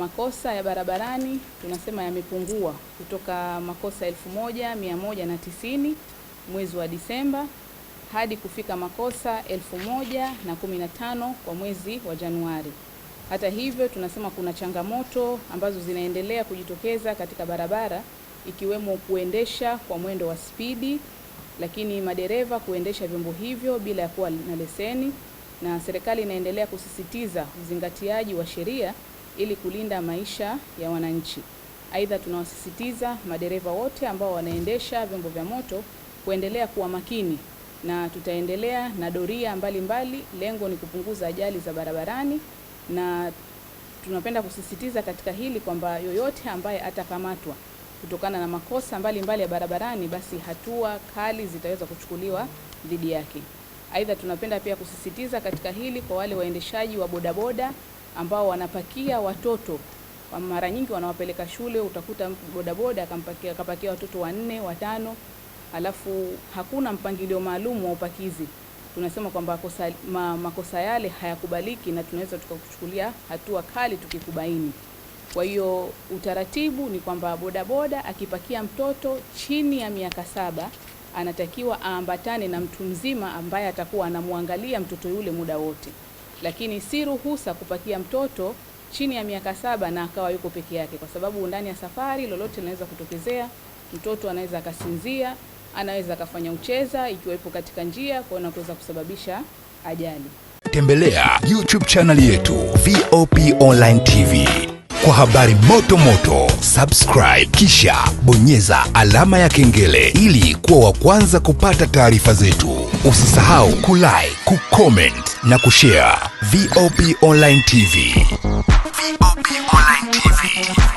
Makosa ya barabarani tunasema yamepungua kutoka makosa 1190 mwezi wa Disemba hadi kufika makosa 1015 kwa mwezi wa Januari. Hata hivyo, tunasema kuna changamoto ambazo zinaendelea kujitokeza katika barabara ikiwemo kuendesha kwa mwendo wa spidi, lakini madereva kuendesha vyombo hivyo bila ya kuwa na leseni, na serikali inaendelea kusisitiza uzingatiaji wa sheria ili kulinda maisha ya wananchi. Aidha, tunawasisitiza madereva wote ambao wanaendesha vyombo vya moto kuendelea kuwa makini na tutaendelea na doria mbalimbali mbali. Lengo ni kupunguza ajali za barabarani, na tunapenda kusisitiza katika hili kwamba yoyote ambaye atakamatwa kutokana na makosa mbalimbali mbali ya barabarani, basi hatua kali zitaweza kuchukuliwa dhidi yake. Aidha, tunapenda pia kusisitiza katika hili kwa wale waendeshaji wa bodaboda ambao wanapakia watoto kwa mara nyingi wanawapeleka shule, utakuta bodaboda akampakia akapakia watoto wanne watano, alafu hakuna mpangilio maalum wa upakizi. Tunasema kwamba makosa yale hayakubaliki na tunaweza tukakuchukulia hatua kali tukikubaini. Kwa hiyo utaratibu ni kwamba bodaboda akipakia mtoto chini ya miaka 7 anatakiwa aambatane na mtu mzima ambaye atakuwa anamwangalia mtoto yule muda wote, lakini si ruhusa kupakia mtoto chini ya miaka 7 na akawa yuko peke yake, kwa sababu ndani ya safari lolote linaweza kutokezea. Mtoto anaweza akasinzia, anaweza akafanya ucheza ikiwa ipo katika njia, kwa hiyo kuweza kusababisha ajali. Tembelea YouTube channel yetu VOP Online TV kwa habari moto moto. Subscribe kisha bonyeza alama ya kengele ili kuwa wa kwanza kupata taarifa zetu. Usisahau kulike, kucomment na kushare. VOP Online TV. VOP Online TV.